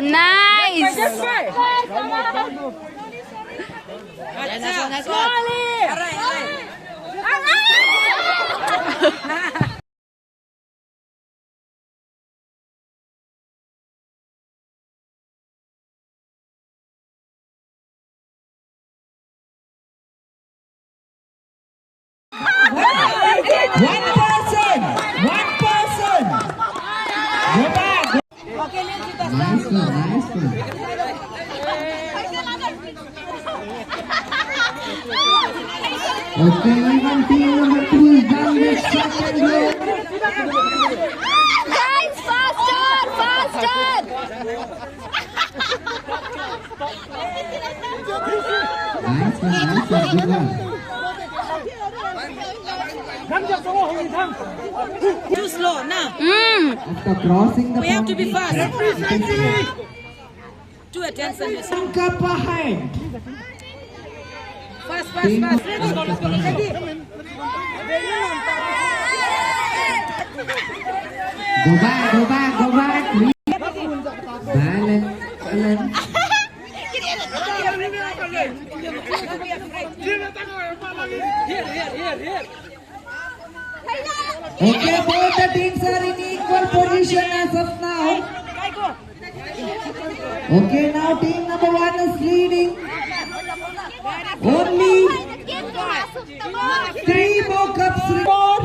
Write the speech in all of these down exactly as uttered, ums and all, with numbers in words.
Nice. One person, one person. Go back. Nice one, nice one. Okay, even team number two is done with second round. Guys, faster, faster. Nice one, nice one, good one. Too slow, na. Mm. After crossing the, we have to be fast. Two attention, yes. Cup ahead. Fast, fast, fast. Ready? Let's go, let's go, let's go. Go back, go back, go back. Balance, balance. Okay, both the teams are in equal position as of now. Okay, now team number one is leading. Only three more cups remain.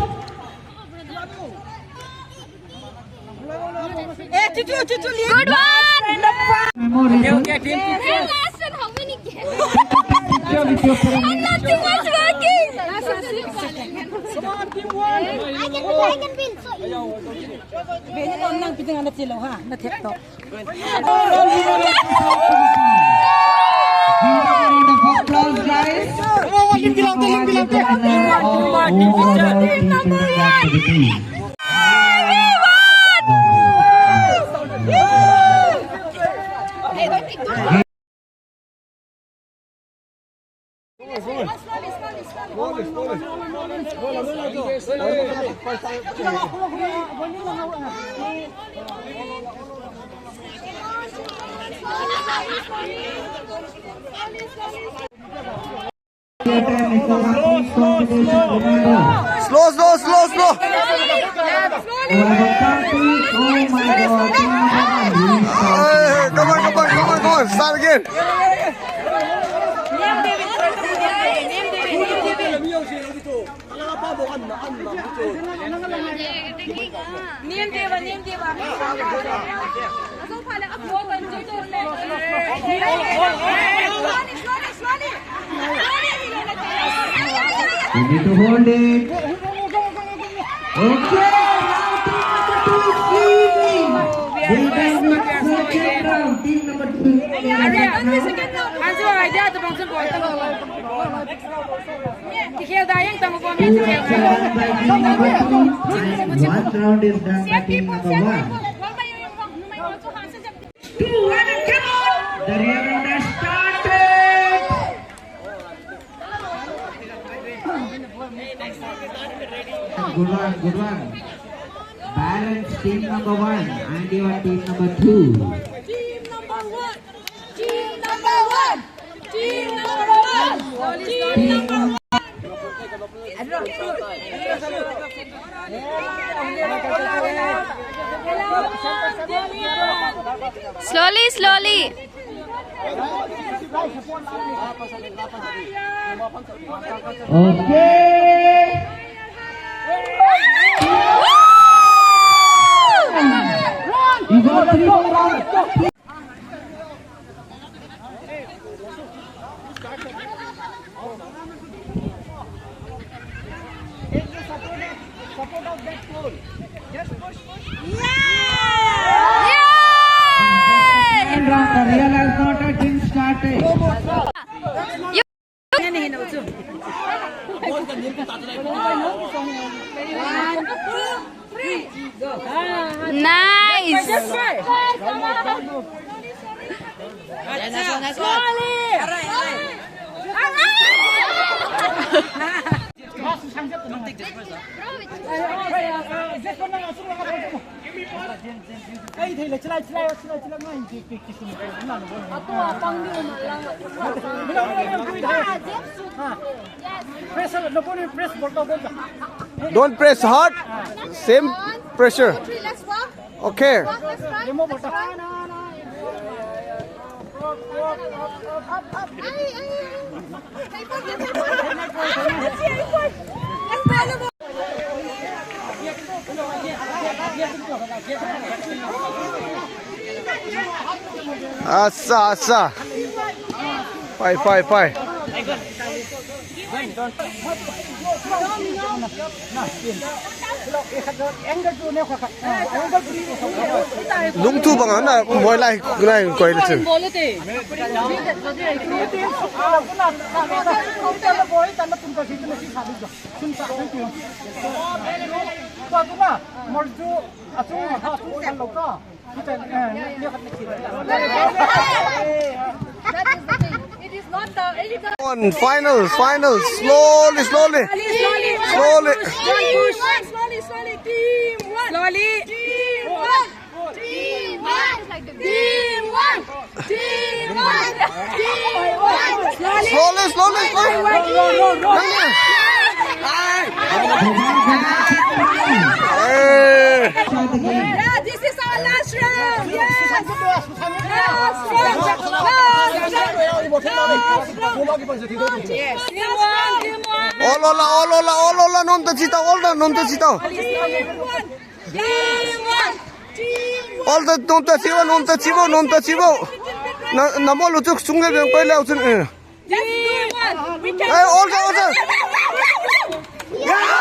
Good one. Okay, okay, team. Last one, how many games? Nothing was working. Come on, team one. I can, I can win. So easy. Slow, slow, slow, slow. Hey, come on, come on, come on, come on. Start again. You need to hold it. Okay, now team number two is leading. They can win second round. Team number two. Two rounds are done by team number two. And one round is done by team number one. Two, one, and come on! The real round has started! Good one, good one. Balance team number one and even team number two. Team number one! Team number one! Team number one! Team number one! Slowly, slowly. Okay. You got three more rounds. Yay! Second round, the real has not yet been started. Nice. Nice one, nice one. Don't take this first, huh? Don't press hard. Same pressure. Okay. Asa, asa. Pai, pai, pai. Lungthu bang ana moi lai, lai koi le chun. One, final, final. Slowly, slowly. Slowly. Slowly. Slowly, slowly. Team one. Slowly. Team one. Team one. Team one. Team one. Slowly, slowly, slowly. Hey. Yeah, this is our last round. Yes. Last round. Last round. Yes. Team one. Team one. All, all, all, all, all, all, all, nom ta chita, all, nom ta chita. Team one. Team one. Team one. All the, nom ta chivo, nom ta chivo, nom ta chivo. Na, na mo lo chuk sung le ben koi le chun. Eh. Just do one. We can. Hey, all the, all the. Yeah!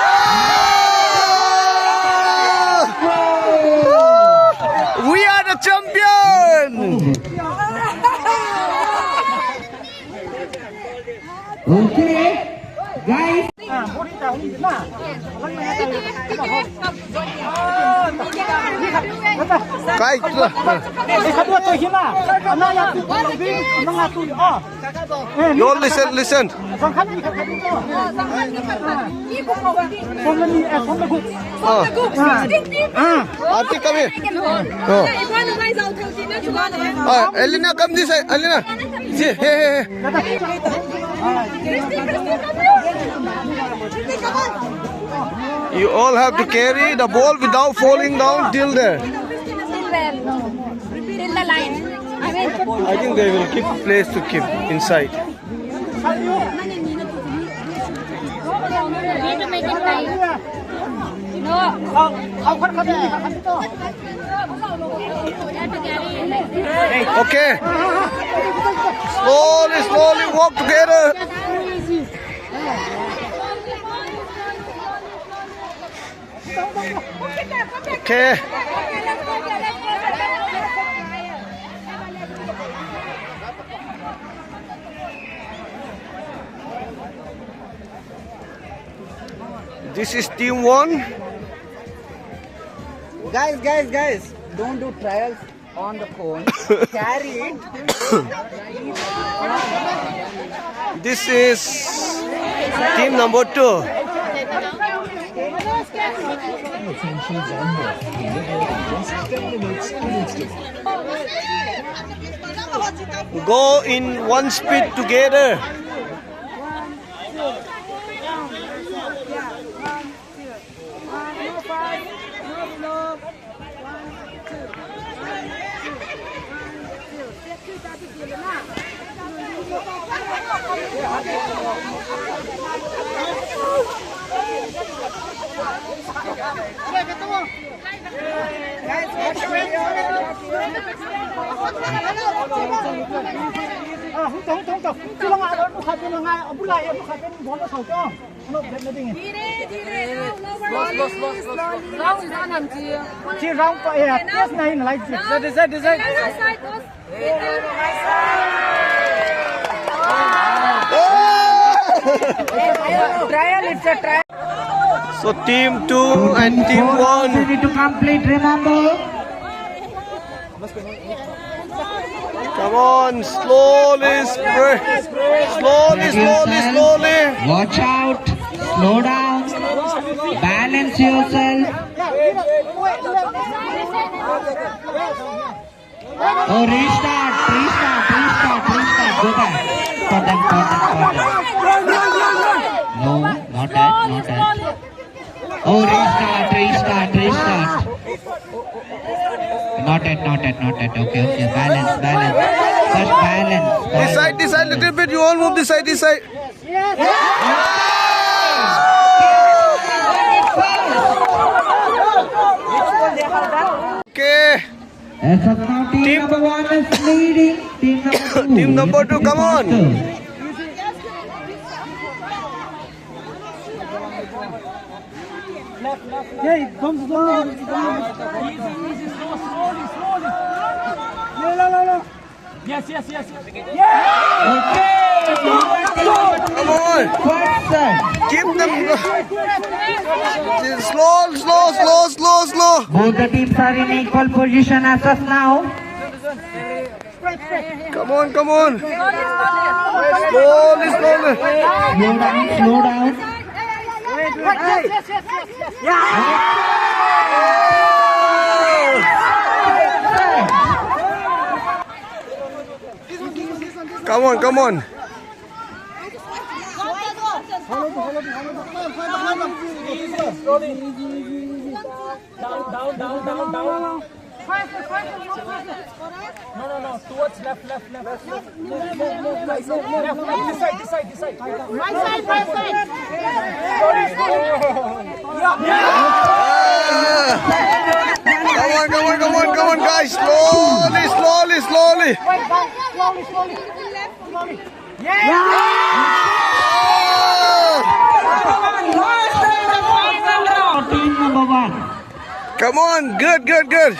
We are the champion. Okay, guys. Kai. No, listen, listen. Ah. Aunty, come here. Oh. Ah, Elena, come this side. Elena. See, hey, hey, hey. You all have to carry the ball without falling down till there. Till the line. I mean, I think they will keep place to keep inside. Need to make it tight. No. Okay. Slowly, slowly walk together. Okay. This is team one. Guys, guys, guys, don't do trials on the phone. Carry it. This is team number two. Go in one speed together. धीरे, धीरे, now, now, slowly, slowly. Round is on, हम जी। जी, round को, ये, test नहीं ना, like, जी। Now, side, side, side। Trial, it's a trial. So team two and team one. You need to complete, remember. Come on, slowly, spray. Slowly, slowly, slowly. Watch out. Slow down. Balance yourself. Oh, restart, restart, restart, restart. Go back. Pardon, pardon, pardon. No, not that, not that. Oh, restart, restart, restart. Not that, not that, not that. Okay, okay. Balance, balance. First balance, balance. This side, this side, little bit. You all move this side, this side. Okay. As of now, team Team number one is leading. Team number two. Team number two, come on. Hey, don't, don't, don't. Easy, easy, slow, slowly, slowly. No, no, no, no. Yes, yes, yes, yes. Come on. Keep them. Slow, slow, slow, slow, slow. Both the teams are in equal position as of now. Come on, come on. Slowly, slowly. Slow down, slow down. Come on, come on. Down, down, down, down, down. No, no, no, towards left, left, left. Left, left, left, left, left, left, this side, this side, this side. My side, my side. Come on, come on, come on, come on, guys. Slowly, slowly, slowly. Wait, guys, slowly, slowly. Slowly. Yeah! Team number one. Come on, good, good, good.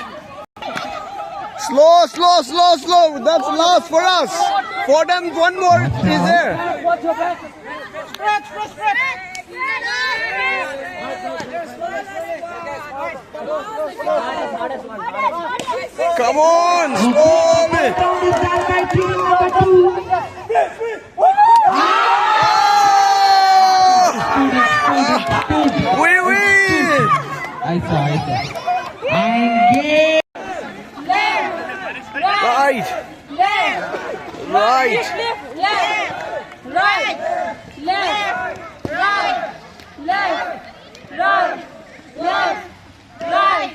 Slow, slow, slow, slow. That's last for us. For them, one more is there. Come on, slowly. Round is done by team number two. Ah! Oui, oui. I saw, I saw. And game. Left. Right. Left. Right. Left. Right. Left. Right. Left. Right. Left. Right.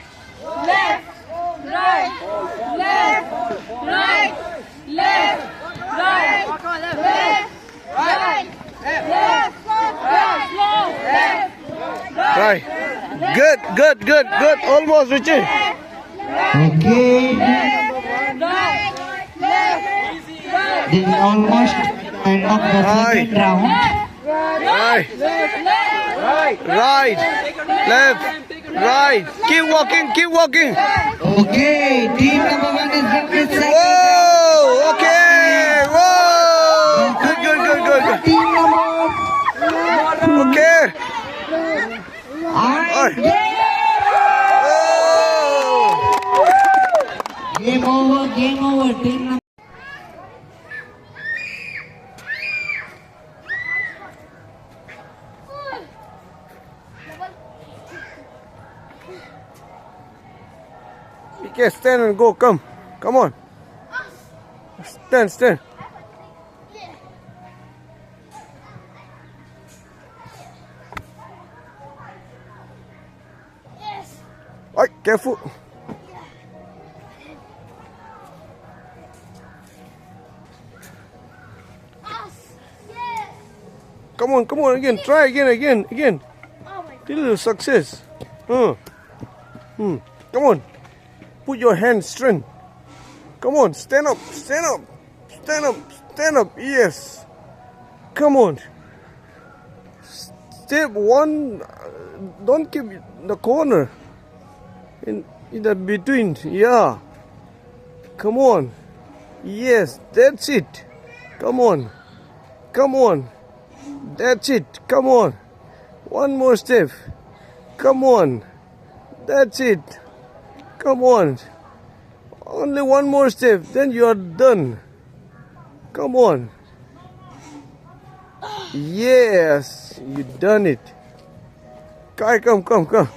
Left. Right. Left. Right. Left. Right. Left. Right. Left. Right. Left. Right. Left. Right. Good, good, good, good. Almost reaching. Okay. This is almost end of the Right. second round. Right. Right. Left. Right. Keep walking, keep walking. Okay, team number one is in the second. Whoa, okay. Whoa. Good, good, good, good, good. Team number Okay. Alright. Oh. Game over, game over, team number You can stand and go, come. Come on. Stand, stand. Ay, careful. Come on, come on, again. Try again, again, again. Till you success. Huh. Hmm. Come on. Put your hand straight. Come on, stand up, stand up, stand up, stand up. Yes. Come on. Step one, uh, don't keep the corner. In, in the between, yeah. Come on. Yes, that's it. Come on. Come on. That's it. Come on. One more step. Come on. That's it. Come on. Only one more step, then you are done. Come on. Yes, you done it. Kai, come, come, come.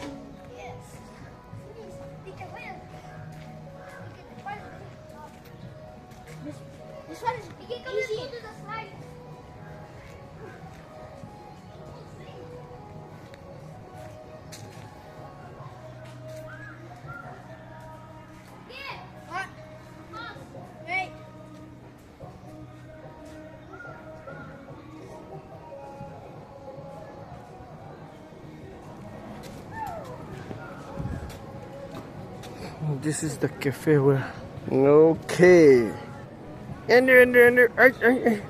This is the cafe where. Okay. Andrew, Andrew, Andrew. Ay, ay, ay.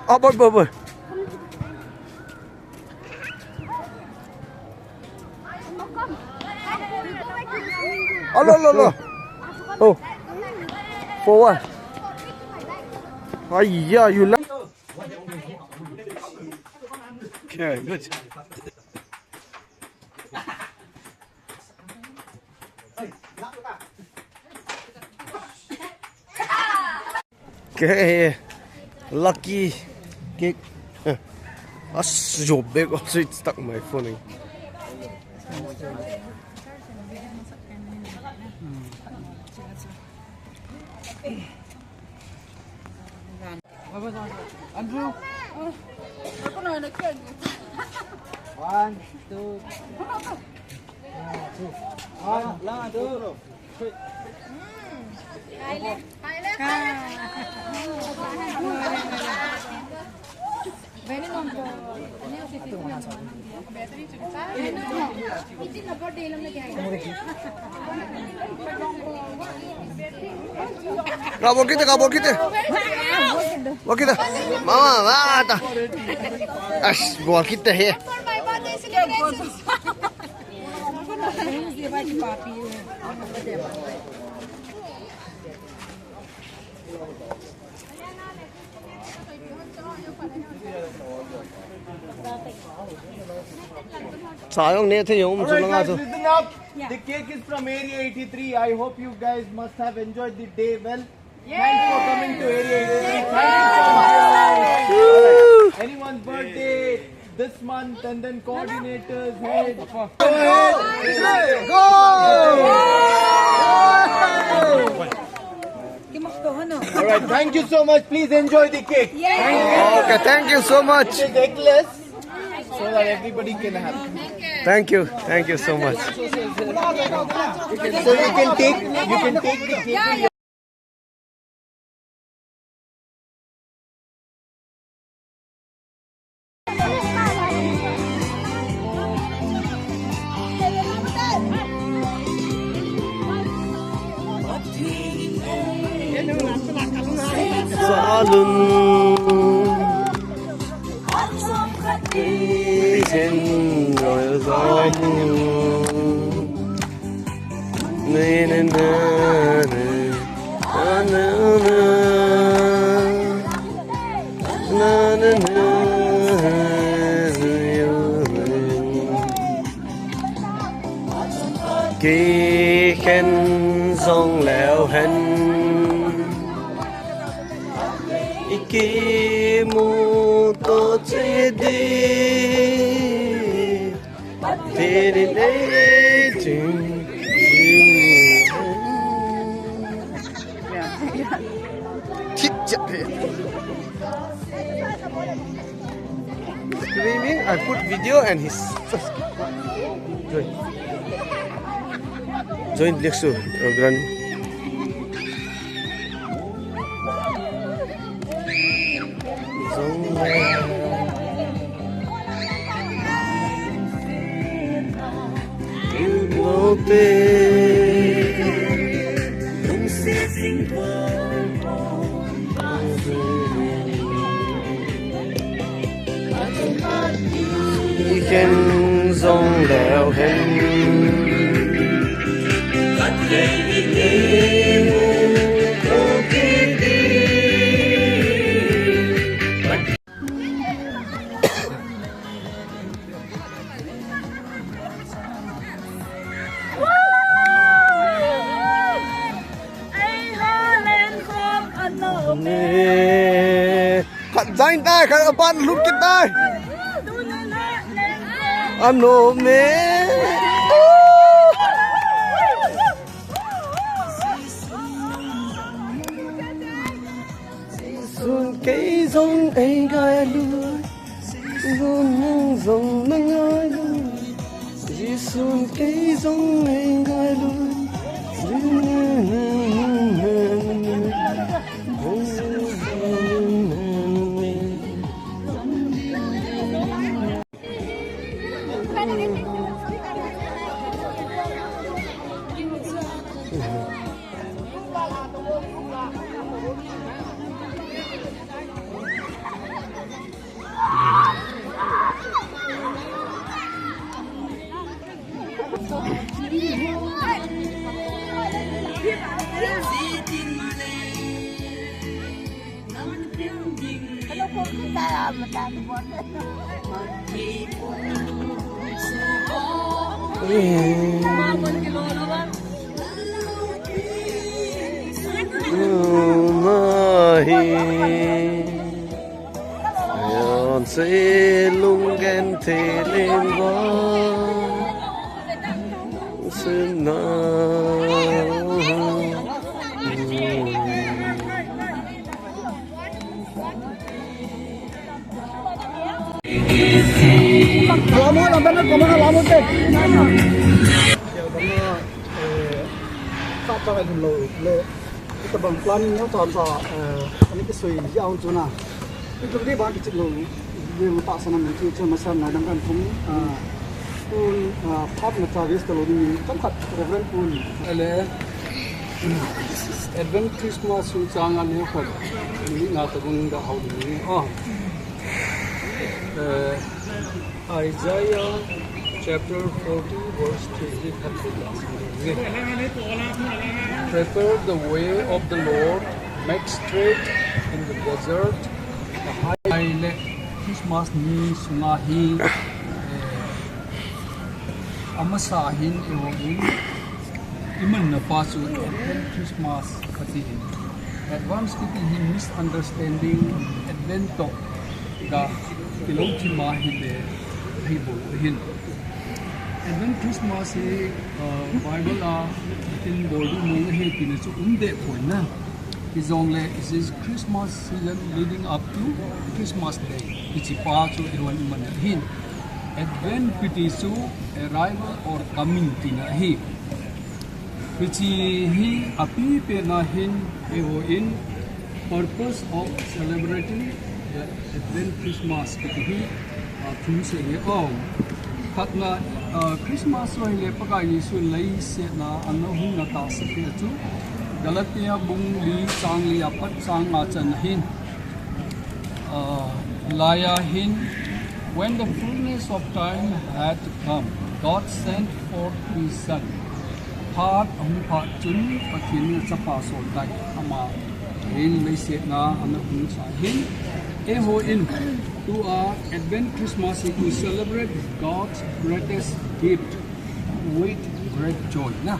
Up, up, up, up. Alo, alo, alo. Oh. For what? Ay, yeah, you like. Okay, good. Okay, lucky kick. Eh. As your bag also it's stuck my phone. Eh. Andrew. One, two. One, two. Ka bol kit e, ka bol kit e. Bol kit e. Mama, mata. As, bol kit e he. Sayong ne the yung. Alright, guys, listen up. Yeah. The cake is from Area eighty-three. I hope you guys must have enjoyed the day well. Thanks for coming to Area eighty-three. Thank you so much. Alright. Anyone's birthday this month and then coordinators, head. Go! Alright, thank you so much. Please enjoy the cake. Okay, thank you so much. It is eggless, so that everybody can have. Thank you, thank you so much. So you can take, you can take the cake. Salun. Chen noi zom. Ne, ne, ne, ne. Na, na, na. Na, na, na. Kei khen jong leu hen. I kimu to che di. Te di de ching. Keep chap here. Streaming, I put video and his join. Join Lexu, uh, grand. I khen jong leu hen. Ei, Holland khom anom e. Chang tai, khat apan lut kit tai. Ano me. Sun kei jong ei ngai lui. Sun nang jong na ngai lui. Jisun kei jong ei ngai lui. Mahi. Yon se lung gen te lim va. Sina. Lamo, lamban na, kama lamo te. Sa pa lo le. Tabang planning neo cha cha, eh, ani kisui ji aung chuna. Itum dei bang kichit lou, dei ma tahsan a min chu, chu masang ngai dang kan thum, ah, Pun, ah, phat na cha waste lou ding, chomkhat Reverend Pun. Ale, Advent Christmas chungchang a neokhat, ni na tabang da hao ding. Oh. Eh, Isaiah chapter forty verse three hi khat hi kasei ding. Prepare the way of the Lord, make straight in the desert the highway. Christmas ni sunga hi, eh, amasa hin eiho in, iman na pa chu Advent Christmas kati hin. Advance kiti hin misunderstanding, Advent to ga kilou thima hi le hi bou hin. Advent Christmas hi, uh, Bible a tin bol du mong he tina chu um de poi na. Hi jong le, it is Christmas season leading up to Christmas Day. Hi chi pa chu i ruan man hin. Advent kiti chu arrival or coming tina hi. Hichi hi api pena hin eiho in purpose of celebrating the Advent Christmas kiti hi, ah, thum se nge o. Khatna, ah, Christmas ho hile Pakai Jesu leiset a ana hung na tahsa pet chu Galatia bung li chang li apat chang nga chan hin. Ah, laiya hin, when the fullness of time had come, God sent forth his son. Phat ahung phat chun Pathen in achapa sol tai, ama hin leiset a ana hung sa hin. Eiho in tua Advent Christmas hi to celebrate God's greatest gift with great joy na.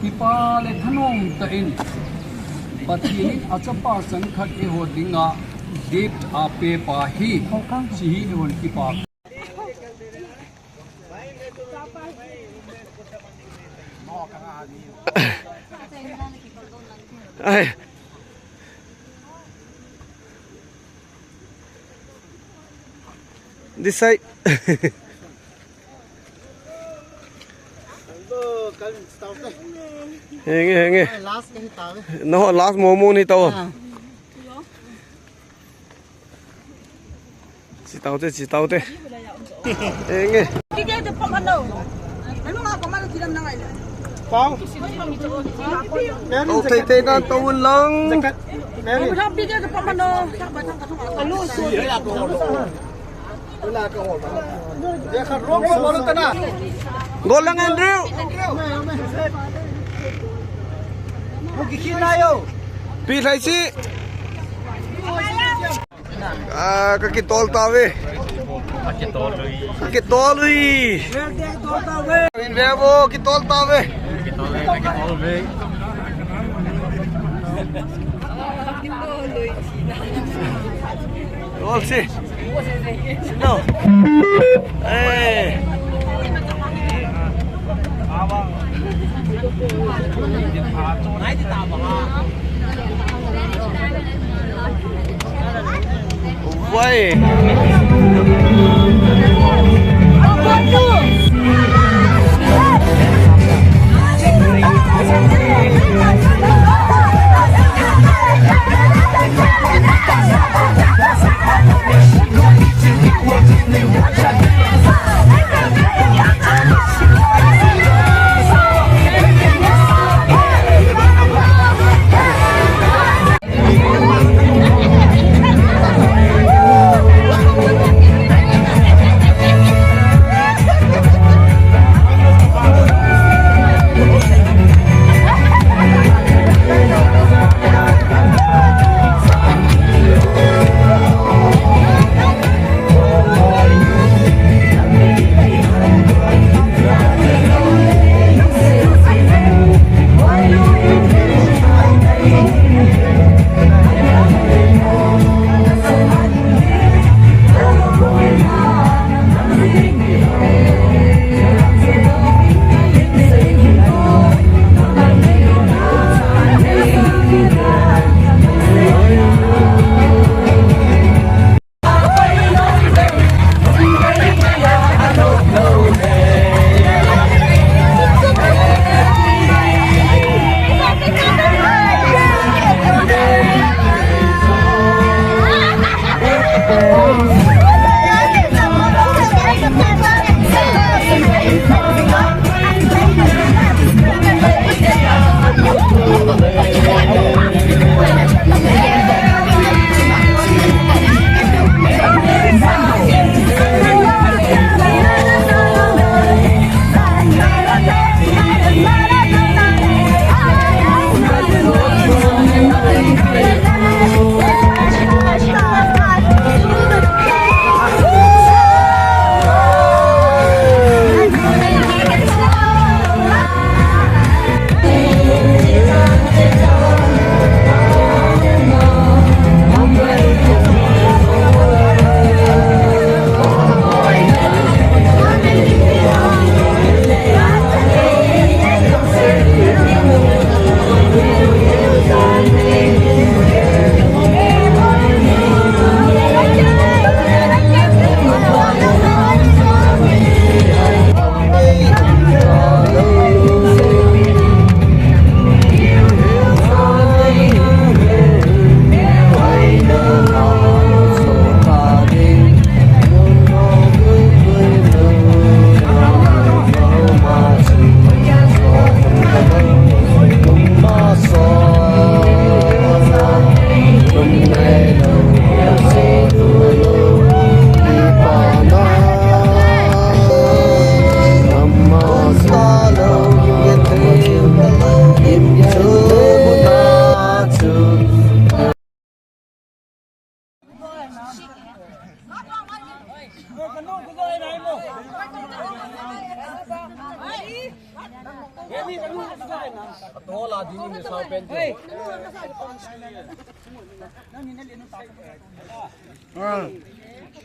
Kipa le thanom tah in Pathen in achapa changkhat eiho dinga gift ape pa hi. Chi hi eihon kipa. Ai. This side. Henge, henge. Last kahi tave. No, last momo ni tao. Ah. Chi tao te, chi tao te. Henge. Pau. Au, thei thei nan tao un lang. Jacket. Mary. Gol lang, Andrew. Pi thai si. Ah, ka kitol tave. Ka kitol ui. In ve bo, kitol tave. Kitol ve, ka kitol ve. All see. No. Hey. Why? Ah.